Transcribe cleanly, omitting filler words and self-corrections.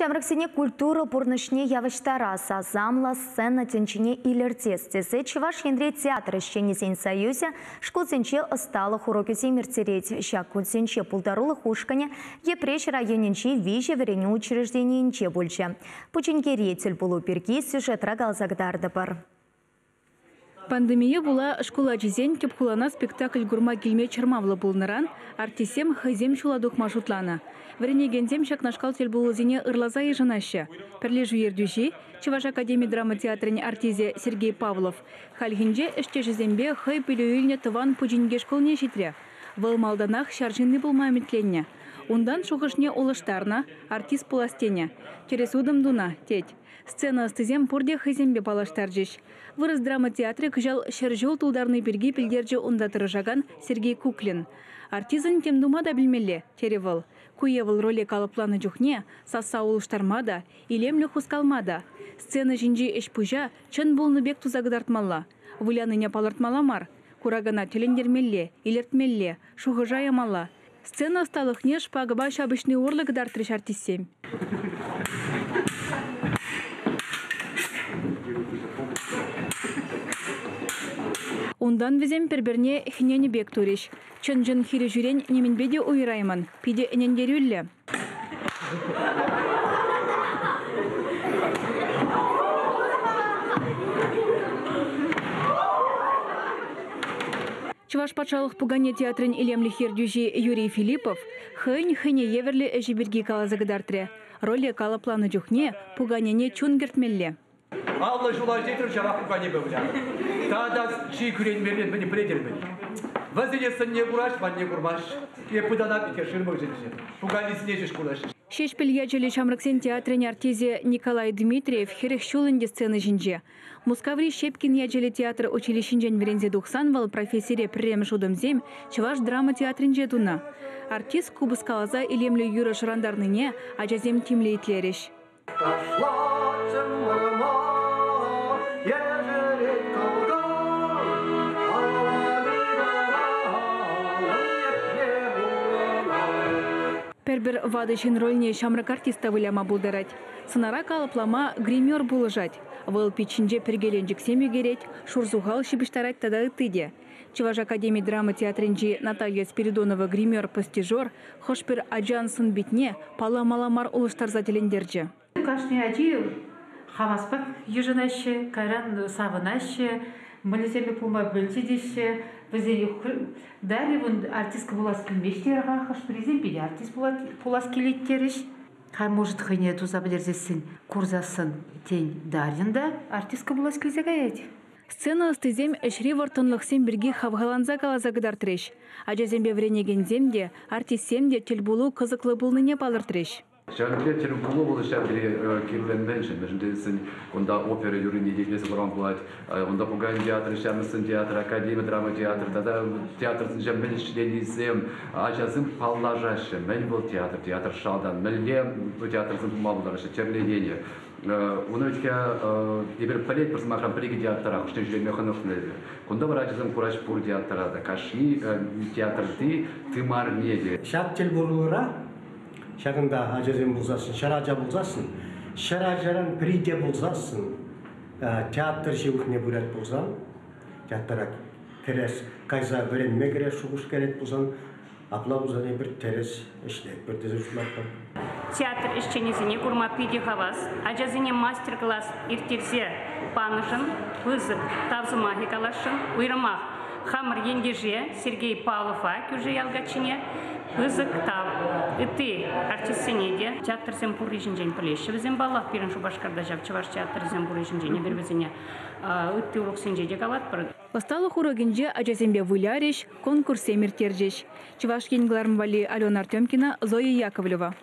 Ҫамрӑксене культура пурнӑҫне явӑҫтарас, асамлӑ сцена тӗнчине илӗртес тесе Чӑваш Енри театр ӗҫченӗсен союзӗ шкулсенче ӑсталӑх урокӗсем ирттерет. Ҫак кунсенче пултарулӑх ушкӑнӗ Йӗпреҫ районӗнчи 3 вӗренӳ учрежденийӗнче пулчӗ. Пучинкери тӗлпулу пирки сюжетра каласа кӑтартӑпӑр. Пандемие пула шкул ачисен тӗп хулана спектакль курма килме чӑрмавлӑ пулнӑран артистсем хӑйсем ҫула тухма шутланӑ. Вӗренекенсем ҫакнашкал тӗлпулусене ырласа йышӑнаҫҫӗ. Пӗрлешӳ ертӳҫи, Чӑваш академи драма театрӗн артисчӗ Сергей Павлов, хальхинче ӗҫтешӗсемпе хӑй пӗлӳ илнӗ тӑван Пучинке шкулне ҫитрӗ. Вӑл малтанах ҫар ҫынни пулма ӗмӗтленнӗ. Унтан шухӑшне улӑштарнӑ, артист пулас тенӗ. Тӗрӗс утӑм тунӑ, тет. Сцена ӑстисем пурте хӑйсемпе паллаштарчӗҫ. Вырӑс драма театрӗ кӑҫал 100 ҫул тултарни пирки пӗлтерчӗ унта тӑрӑшакан Сергей Куклин. Артистӑн тем тума та пӗлмелле, терӗ вӑл. Ку е вӑл роле калӑпланӑ чухне сасса улӑштарма та, илемлӗ хускалма та. Сцена ҫинчи ӗҫ-пуҫа чӑн пулнӑ пек туса кӑтартмалла. Вылянине палӑртмалла мар. Куракана тӗлӗнтермелле, илӗртмелле, шухӑша ямалла. Сцена ӑсталӑхне шпагӑпа ҫапӑҫни урлӑ кӑтартрӗҫ артистсем. Унтан вӗсем пӗр-пӗрне хӗненӗ пек турӗҫ. Чӑн-чӑн хирӗҫӳрен нимӗнпе те уйӑраймӑн, питӗ ӗнентерӳллӗ. Чӑваш патшалӑх пукане театрӗн илемлӗх ертӳҫи Юрий Филиппов хӑйӗн хӑйне евӗрлӗ ӗҫӗ пирки каласа кӑтартрӗ. Роле калӑпланӑ чухне пуканене чун кӗртмелле. 50 ҫула ҫитрӗм, ҫавах пуканепе вылярӑм. Тата чи кӳренмелли мӗн пӗлетӗр-мӗн? Вӗсене сӑнне кураҫ, манне курмаҫ. Эп пытанап иккен шырмӑк ҫинче. Пуканисене ҫеҫ кураҫ. Ҫеҫпӗл ячӗллӗ ҫамрӑксен театрӗн артисчӗ Николай Дмитриев 40 ҫул ӗнтӗ сцена ҫинче. Мускаври Щепкин ячӗллӗ театр училищинчен вӗренсе тухсан вӑл профессире пӗрремӗш утӑмсем Чӑваш драма театрӗнче тунӑ. Артист купӑс каласа илемлӗ юрӑ шӑрантарнине ачасем тимлӗ итлерӗҫ. Пӗр-пӗр ватӑ ҫын рольне ҫамрӑк артист та выляма пултарать. Сӑнара калӑплама гример пулӑшать. Вӑл пит ҫинче пӗркеленчӗксем ӳкерет, шурсухал ҫыпӑҫтарать тата ытти те. Чӑваш академи драма театрӗнчи Наталья Спиридонова гример-постижер хӑш-пӗр ачан сӑн-питне палламалла мар улӑштарса тӗлӗнтерчӗ. Кашни ачи хаваспах йышӑнаҫҫӗ, кайран савӑнаҫҫӗ, мӑнӗсемпе пулма пӗлчӗ теҫҫӗ. Вӗсен Дарья вон артистка пулас килмест терӗ-ха, хӑш-пӗрисем питӗ артист пулас килет терӗҫ. Хай, может, хӑйне туса пӗтерсессӗн, курсассӑн, тен, Дарьян та артистка пулас килсе каять. Сцена ӑстисем ӗҫри вӑрттӑнлӑхсем пирки хавхаланса каласа кӑтартрӗҫ. Ачасемпе вӗренекенсем те, артистсем те тӗлпулу кӑсӑклӑ пулнине палӑртрӗҫ. Ҫавӑн пек тӗлпулу вӑл ҫав тери кирлӗ мӗншӗн? Мӗншӗн тесен кунта опера юррине те итлесе курма пулать. Унта пукан театрӗ, ҫамрӑксен театрӗ, академи драма театрӗ тата театрсенче мӗн ӗҫленисем, ачасем паллашаҫҫӗ. Мӗн вӑл театр, театр шалтан, мӗнле театрсем пулма пултараҫҫӗ, тӗрлӗ енӗ. Унӑн вӗт-ха эпир пӗлетпӗр, сӑмахран, пӗр-икӗ театра хӑшне ҫӳреме хӑнӑхнӑ эпир. Кунта вара ачасем кураҫ пур театра та, кашни театрти тымарне те. Ҫак тӗлпулура ҫакӑнта ачасем пулсассӑн, 100 ача пулсассӑн, 100 ачаран пӗри те пулсассӑн театр ҫывӑхне пырать пулсан, театра кӗрес, кайса вӗренме кӗрес шухӑш кӗрет пулсан, апла пулсан эпир тӗрӗс ӗҫлетпӗр тесе шутлатпӑр. Театр ӗҫченӗсене курма питӗ хавас. Ачасене мастер-класс ирттерсе панӑшӑн пысӑк тав сӑмахӗ каласшӑн. Уйрӑмах хамӑр ентеше Сергей Павлова, кӳршӗ ял каччине, пысӑк тав. Ытти артистсене те театрсем пурри ҫинчен пӗлеҫҫӗ вӗсем. Паллах, пирӗн Шупашкарта ҫав чӑваш театрӗсем пурри ҫинчен эпир вӗсене ытти уроксенче те калатпӑр. Ӑсталӑх урокӗнче ачасемпе вылярӗҫ, конкурссем ирттерчӗҫ. Чӑваш Ен кӑларӑм валли Алена Артемкина, Зоя Яковлева.